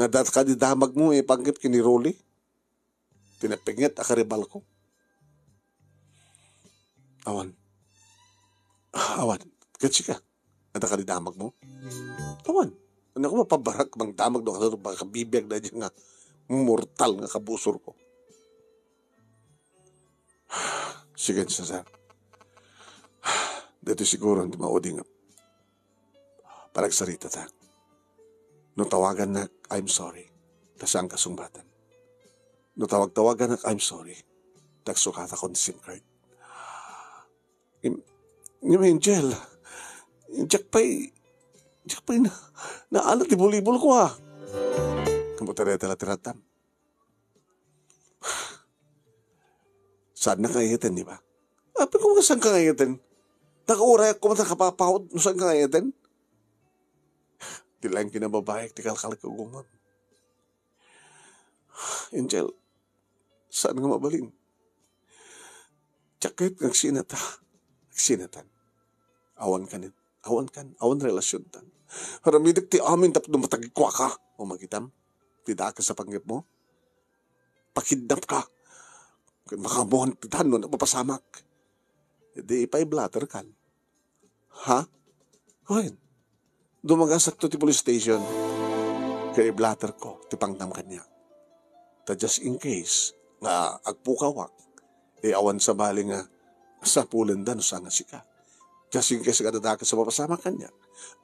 Nga dat ka di damag mo, ipanggep ki ni Rolly? Ti napinget a karibal ko. Awan. Awan. Ket sika, adda kadi damag mo? Awan. Ania ko mapabarak mangdamag no kasano makabibiag daydi nga mortal nga kabusor ko. Sige, Cesar. Daytoy siguro ti maudi nga panagsaritata. No tawagannak, I'm sorry. Ta saan ka sungbatan. No tawag-tawagannak, I'm sorry. Ta agsukatakon ti SIM card. Im-, im-, Angel, diak pay, diak pay na, naalat ti bulibol ko, ah. Kamu ta dayta la ti ratam. Saan na kayatan, di ba? Apay ko nga saan ka kayatan? Nakaurayak ko man ta kapapaut no saan ka kayatan? Di laeng kinababayak ti kalkal ko gumam. Angel, saan nga mabalin? Diak kayat nga agsinata. Agsinatan. Awan kanen. Awan kan, awan relasyontan. Aramidek ti amin tapno matagikuaka. O, makitam? ti dakes a panggepmo? Pakidnapka. Ket makaammoan ti danno a mapasamak. Di ipay-blotter kan. Ha? Wen, dumagasakto ti police station. Ket i-blotter ko ti pangtam kaniak. Ta just in case nga agpukawak, eh, awan sabali nga sapulenda no saan nga sika. Just in case nga adda dakes a mapasamak kaniak,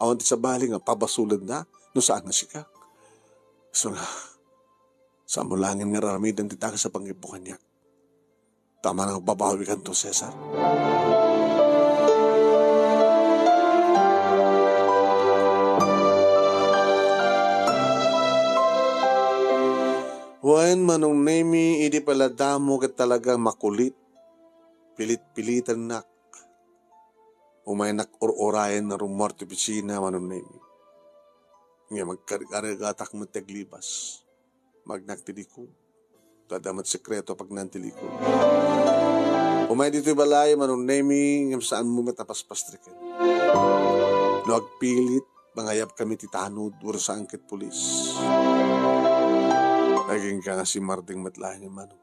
awan ti sabali nga pabasolenda no saan nga sika. So nga, saanmo laengen nga ar-aramiden ti dakes a panggepmo kaniak. Ta amangan a babawikanto, Cesar. Wen, Manong Nemy, idi pay la damo ket talaga makulit, pilit-pilitennak. Umaynak ur-urayen a rummuar ti opisina, Manong Nemy. Ngem agkargaregatak met ti aglibas. Magnak ti likod. Ta adda met sekreto a pagnan ti likod. Umay ditoy balay, Manong Nemy, ngem saanmo met a paspastreken. No agpilit, mangayabkami ti tanod, wenno saan ket pulis. Agingga nga simmardeng met laeng, Manong.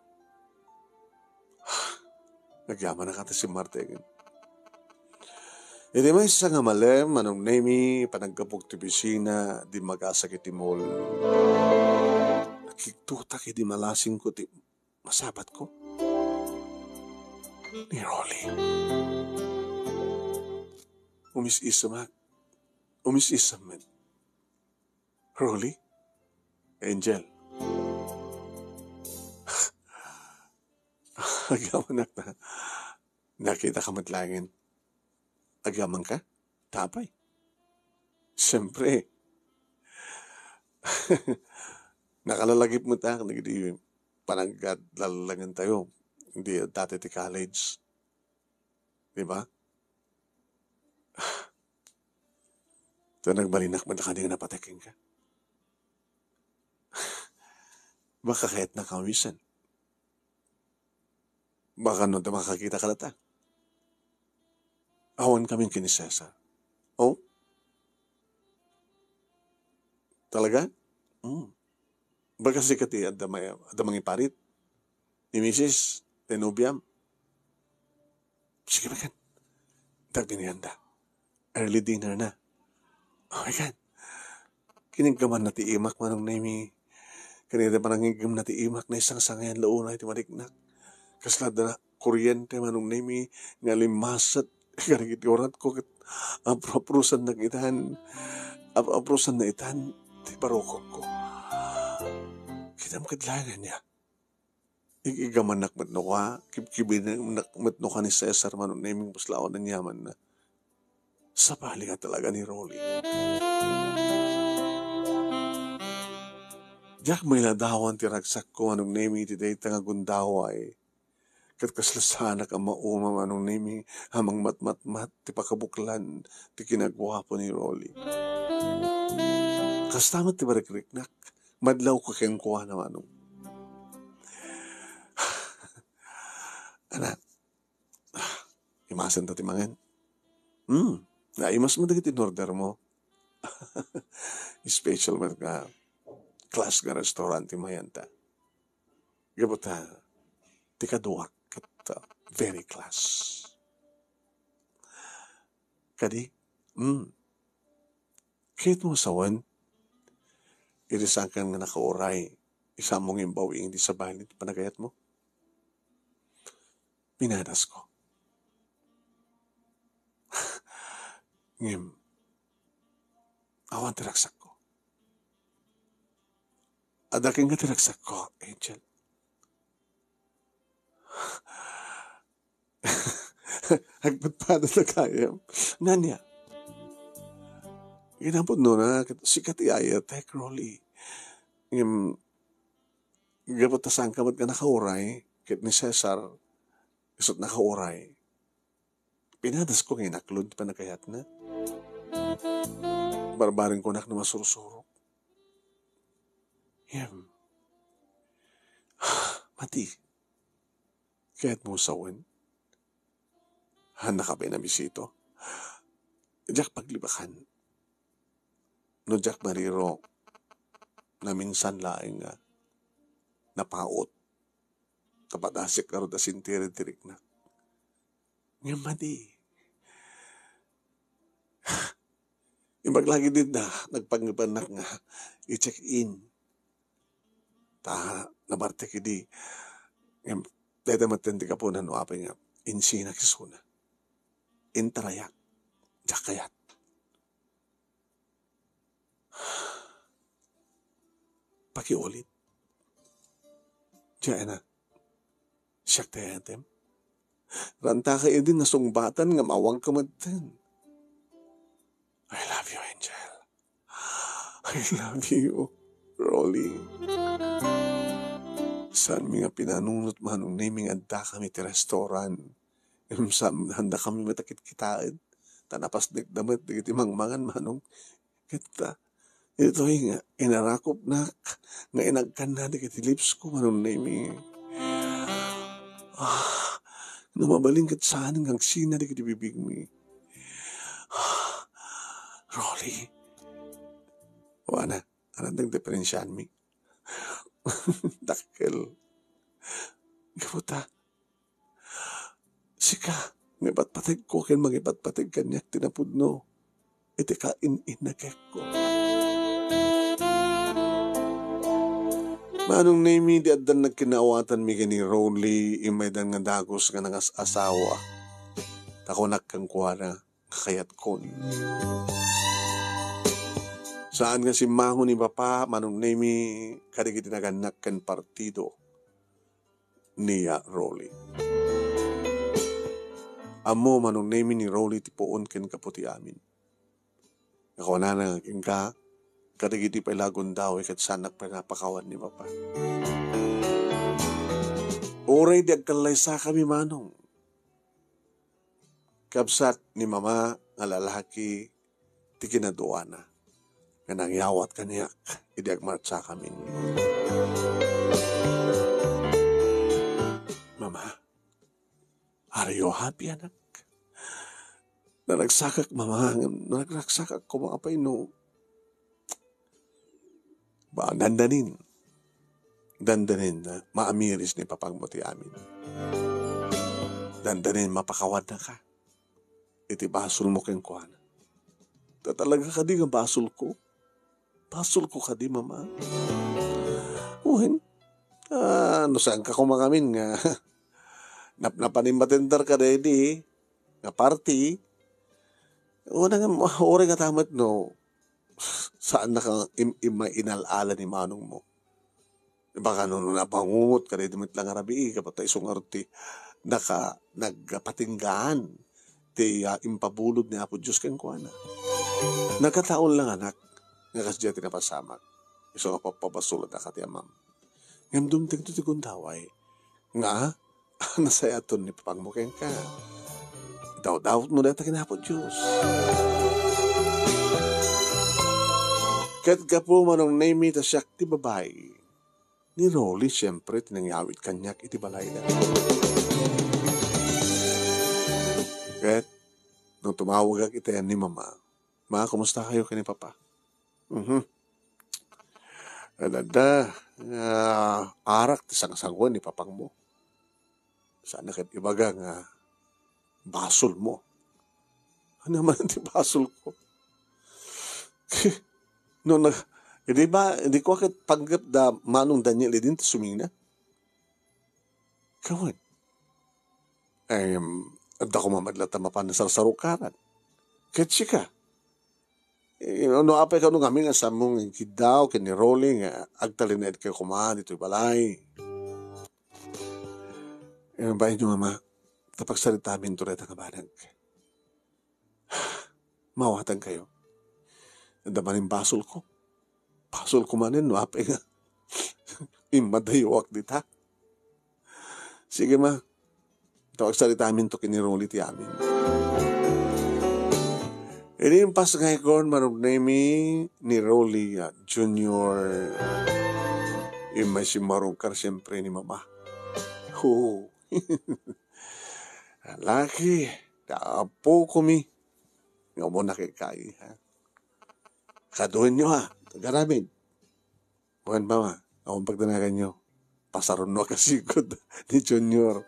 Agyamanak a ta simmartengen. Iti maysa nga malem, Manong Nemy, panaggapok ti opisina, dimmagasakto iti mall. Nakigtotak idi malasingko ti masabatko. Ni Rolly. Umis-isemak. Umis-isem met. Rolly? Angel. Agyamanak ta. Nakitaka met laengen. Agyamanka? Ta apay? Siyempre. Nakalalagip met ak dagiti panagdalagentayo. Di dati ti college. Di ba? Ta nagbalinak met a kadi nga napatek kenka. Baka kayatnak a awisan. Baka no, ta makakita ka latta. Awan kami ken ni Cesar. Oh? Talaga? Hmm. Baka sika ti adda may-, adda mangiparit? Ni misis, ti nobiam? Sige, bagan. Dagdinianda. Early dinner na. Oh my God. Kiniggamanna ti imak, Manong Nemy. Kanita panangiggamna ti imak, naisangsangayan la unay ti mariknak. Kasla da kuryente, Manong Nemy, nga limmaset. Kadagiti uratko ket apro-aprosannak itan. Apro-aprosanna itan ti barukotko. Kitam ket laeng ania. Ig-igamannak met no kua, kibkibinak met no kua ni Cesar, Manong Nemy, puslawan aniamanna. Sabali nga talaga ni Rolly. Diak mailadawan ti ragsakko, Manong Nemy, iti dayta nga gundaway. Ket kasla saanak a mauma, Manong Nemy, a mangmatmatmat ti pakabuklan ti kinaguapo ni Rolly. Kasta met ti marikriknak, madlawko kenkuana, Manong. Anak, imasenta ti mangan. Hmm, naimas mo dagiti in-order mo. Special met nga class nga restaurant ti mayanta. Gapu ta, ti kaduak ket, uh, very class. Kadi, hmm, kayatmo sawen, iti saankan nga nakauray, isamo nga imbaw iti sabali ti panagayatmo? Pinadasko. Ngem, awan ti ragsakko. Adda kenka ti ragsakko, Angel. Agpadpada ta gayam. Ngania? Kinapudnona, sika ti ayatek, Rolly. Ngem, gapu ta saanka met nga nakauray, ket ni Cesar, isut' nakauray. Pinadasko nga inaklod ti panagayatna. Barbareng kunak no masursurok. Ngem, mati, kayatmo sawen? Haannaka pay a bisita? Diak paglibakan. No diak mariro, naminsan laeng nga napaut. Kapadasek ngarud a sentiri ti riknak. Ngem madi. Imbag lagi dita, nagpangngepnak nga i-check in. Ta, nabartek idi. Ngem, dayta met ti gapuna no apay nga insinak isuna. Intarayak. Diak kayat. Pakiulit. Diana, siak ti ayatem. Rantaka idi nga sungbatan nga mawagka metten. I love you, Angel. I love you, Rolly. Saanmi nga pinanunot, Manong Nemy, nga addakami ti restaurant. Ngem saan, haandakami met a kitkitaen. Ta napasdekda met dagiti mangmangan, Manong. Ket, ah, ditoy nga inarakupnak nga inagkanna dagiti lips ko, Manong Nemy. Ah, no mabalin ket saan nga agsina dagiti bibigmi. Ah, Rolly. Wana, anong diferensianmi? Dakkel. Gapu ta, sika, mangipatpategko ken mangipatpateg kaniak ti napudno iti kain-innakekko. Manong Nemy, di addan nagkinaawatanmi ken ni Rolly, immaydan nga dagus nga nangas-asawa. Ta kunak kenkuana, kakayatkon. Saan nga simmango ni Papa, Manong Nemy, kadagiti nagannak ken partido ni, ah, Rolly. Ammo, Manong Nemy, ni Rolly ti puon ken gapu ti amin. Nga kunana nga kenka, kadagiti pay la agundaway ket saannak pay napakawan ni Papa. Uray di agkallaysakami, Manong. Kabsat ni Mama nga lalaki ti kinaduana nga nangyawat kaniak idi agmartsakamin. Mama, are you happy, anak? Naragsakak, Mama, ngem naragsakak koma apay no Ba, dandanin. Dandanin, ah, maamiris ni Papangmo ti amin. Dandanin, mapakawannaka iti basolmo kenkuana. Ta talaga kadi nga basolko? Basolko kadi, Mama? Wen, ah, no saanka koma ngamin nga napnapan, immatenderka daydi nga party, wen, uray nga ta met no, saannaka im-, immay inal-ala ni manongmo. Baka no, no napangungot ka, daydi met la nga rabii, kapat ta isu ngarud ti naka-, nagpatinggaan ti, ah, impabulob ni Apo Dios kenkuana. Nagkataon lang, anak, nga kasdiay ti napasamak. Isu nga pappabasolannaka ti amam. Ngem dumtengto ti gundaway nga nasayaton ni Papangmo kenka. Idawdawatmo dayta ken Apo Dios. Ket gapu, Manong Nemy, ta siak ti babai, ni Rolly, siempre, ti nangyawid kaniak iti balayda. Ket no tumawagak iti ayan ni Mama, "Ma, kumusta kayo ken ni Papa?" Mhm. Adda, ah, arak ti sangsangoen ni Papangmo. Saanna ket ibaga nga basolmo. Ania man ti basolko? No nag-, idi ba, idi kua ket panggep da Manong Daniel idin ti sumina. Kawen. Em, adda koma met latta mapan sarsarukaran. Ket sika, eh, no apay kano ngamin nga saanmo nga inkiddaw ken ni Rolly nga agtalinaedkayo koma ditoy balay? Eh, bainyo, Mama, ta pagsaritaminto dayta nga banag. Mawatankayo. Adda manen basolko. Basolko manen no apay nga immadayuak dita. Sige, Ma. Ita pagsaritaminto ken ni Rolly ti amin. Idi impasngayko, Manong Nemy, ni Rolly, ah, Junior, immay simmarungkar siempre ni Mama. Oo. Laki, ta apokomi. Nga umuna kay kai, ha? Kaduenyo, ha? Tagaramin. Wen, Mama, awan pagdanaganyo. Pasaron no a kasikod ni Junior.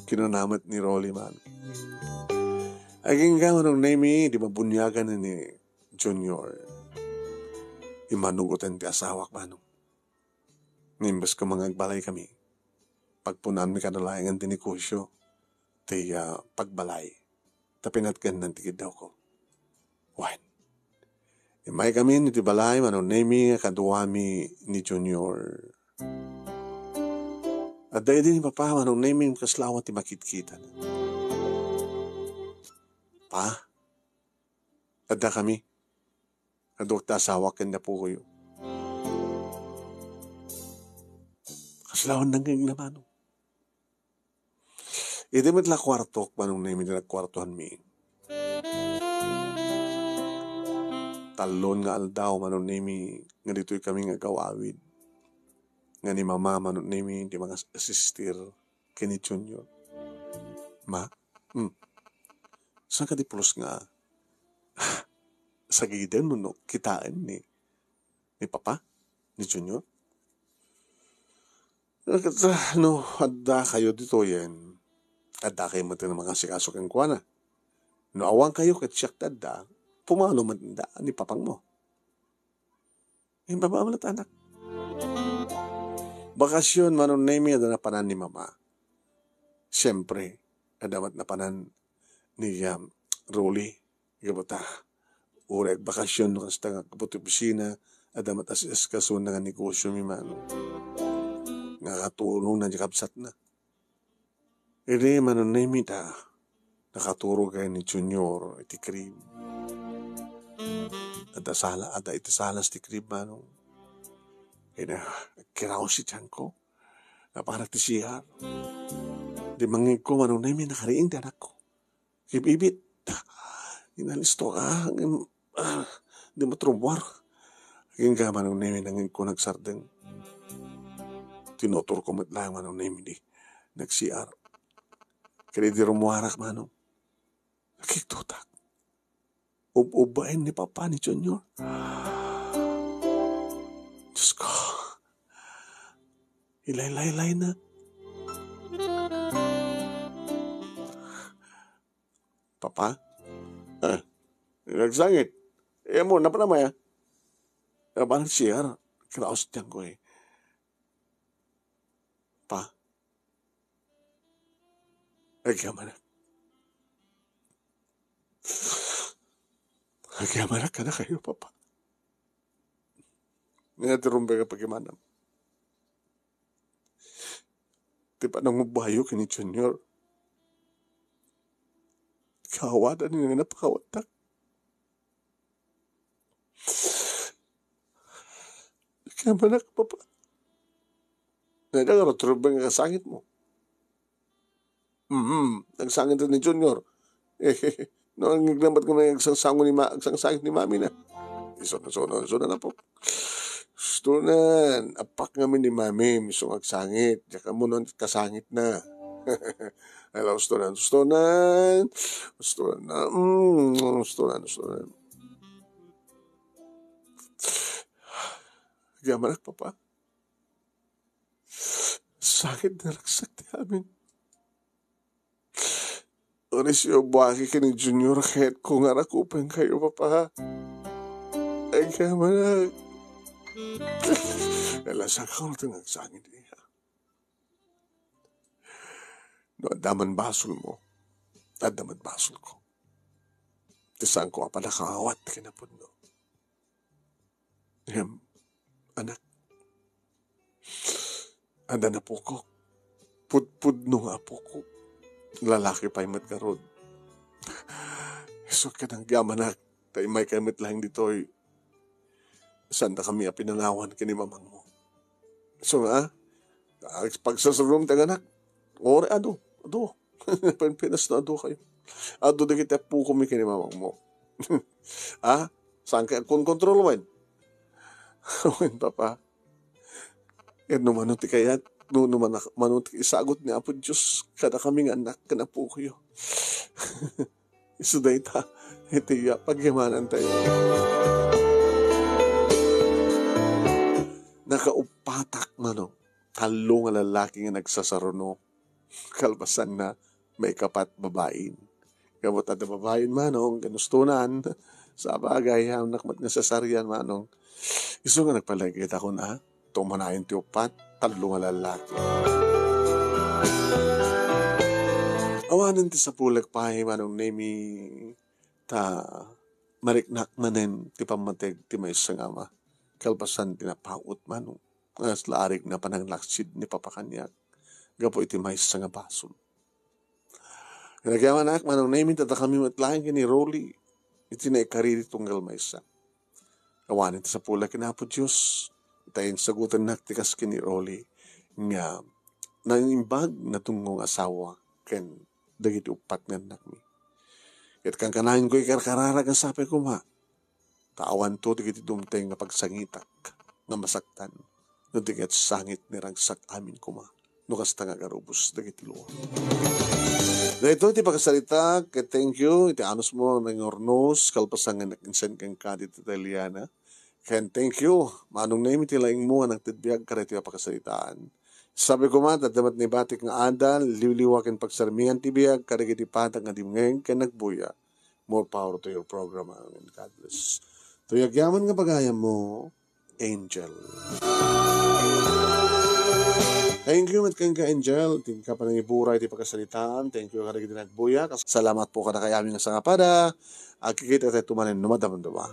Kinuna met ni Rolly man. Agingga, Manong Nemi, di mabuniagan ni Junior. Immanugotan ti asawak, Manong. Imbes ko nga agbalay kami, pagpunaanmi kada laengen ti negosio ti, ah, pagbalay, ta pinatgannan ti kiddawko. Wen, immay kami iti balay, Manong Nemi, nga kaduami ni Junior. Adda idi ni Papa, Manong Nemi, kaslawa ti makitkitana. Pa, adda kami. Kaduak ti asawak ken napukoyo. Kaslawan nangngegna, Manong. Idi met la kuartok, Manong Nemi, ti nagkuartoanmi. Tallon nga aldaw, Manong Nemi, nga ditoy kami nga agawawid. Nga ni Mama, Manong Nemi, ti mangas-, asistir ken ni Junior. Ma, hmm, saan ka di pulos nga sagiden wenno kitaen ni, ni Papa, ni Junior? Ket, ah, no adda kayo ditoyen, adda kayo met nga mangasikaso kenkuana. No awan kayo ket siak ti adda, pumanaw met da ni Papangmo. Imbaba met, anak. Bakasyon, Manong Nemi, adda napanan ni Mama. Siyempre, adda met napanan ni, um, Rolly. Gapu ta, uray agbakasyon, no kasta nga aggapu ti opisina, adda met as-, asikasona nga negosyo mi, Manong. Nga katulongna ti kabsatna. Idi, Manong Nemi, ta nakaturog ni Junior iti crib. Adda sala, adda iti salas ti crib, Manong. Ina, kiraos ti tianko. Naparak ti C R. Di mangngegko, Manong Nemi, nakariing ti anakko. Kibibit. Inalisto ka, ngem, ah, di met rummuar. Agingga, Manong Nemi, nangngegko nagsardeng. Tinuturko met laeng, Manong Nemi, di nag-C R. Ket idi rummuarak, Manong, nakigtotak. Ub-ubbaen ni Papa ni Junior. Diyos ko. Ilaylaylayna. Papa? Ah, nagsangit. Eh, mo, napanamaya. Napanag C R. Kiraos tiyan ko eh. Pa? Agyamanak. Agyamanak kadakayo, Papa. Nga ti rumbeng a pagimanam. Ti panangubbayo ken ni Junior. Kaawadan nga napakawatak. Kaya manak, Papa. Nadya nga rutrubeng nga kasangit mo. Mm, nagsangit ni Junior. No, ang naglambat ko na yung agsangsango ni ma-, agsangsangit ni Mami na. Iso na, iso na, iso na, Apo. Ustonan, apak ngamin ni Mami, mismo agsangit. Diak ammo no kasangit na. Ala, ustonan, ustonan. Ustonan, mm, ustonan, ustonan. Agyamanak, Papa. Sakit na ragsak ti amin. Uray siyo buaki ken ni Junior, ket ko nga rakupen kayo, Papa. Agyamanak. Ala, saka ko nagsangit iya. No adda man basol mo, adda man basol ko. Ti saan ko a panakaawat ti kinapudno. Ngem, anak, adda napukok. Pudpudno nga apukok. Lalaki pay met garud. Isu ket agyamanak, ta immay kay met laeng ditoy. Saan da kami a pinanawan ken ni mamangmo. So nga, ah, pagsasarunam ti anak. Ore, adu, adu. Pampinas na adu kayo. Adu dagiti appokomi ken ni mamangmo. Ah, saan kay agkonkontrol wen? Wen, Papa. Ket no mano ti kayat, no, no mana-, mano ti isagut ni Apo Dios kadakami nga anak ken appokoyo. Isu dayta, iti, ah, pagyamanantayo. Nakauppatak, manong, tallo nga lalaki nga nagsasaruno. Kalpasanna, maikapat babain. Gapu ta adda babain, manong, ginustonan. Sabagay, haannak met nga sasarian, manong. Isu nga nagpalagidakon, a, tumanayon ti uppat, tallo nga lalaki. Awanen ti sapulek pay, Manong Nemi, ta mariknak manen ti pammateg ti maysa nga ama. Kalpasan ti napaut, manong, nga arik na pananglaksid ni Papa kaniak gapu iti maysa nga basol. Nagyamanak, Manong Nemi, ta dakami met laeng ken ni Rolly iti naikariri tunggal maysa. Awanen ti sapulek ken Apo Dios, ta insagutennak ti kas ken ni Rolly nga naimbag, nadungngong asawa ken dagiti uppat nga annakmi. Ket kankanayon ko ikarkararag a sapay koma, ta awanto dagiti dumteng nga pagsangitak nga masaktan, no di ket sangit ni ragsak amin koma, no kasta nga agarubos dagiti lua. Daytoy ti pakasaritak, ket thank you iti anusmo nga nangurnos, kalpasan nga nag-insend kenka ditoy Italiana. Ken thank you, Manong Nemi, ti laingmo nga nagted biag kadaytoy a pakasaritaan. Sapay koma, adda met ni batik nga adal, liwliwa ken pagsarmingan ti biag kadagiti patag nga dimngeg ken nagbuya. More power to your program, amen. God bless. Tuyagyaman nga pagayammo, Angel. Thank you met kenka, Angel. Ti kapanangiburay ti pakasaritaan. Thank you kadagiti nagbuya. Kas-, salamat po kadakayamin nga sangapada. Agkikita tayo tumanen no madamdama.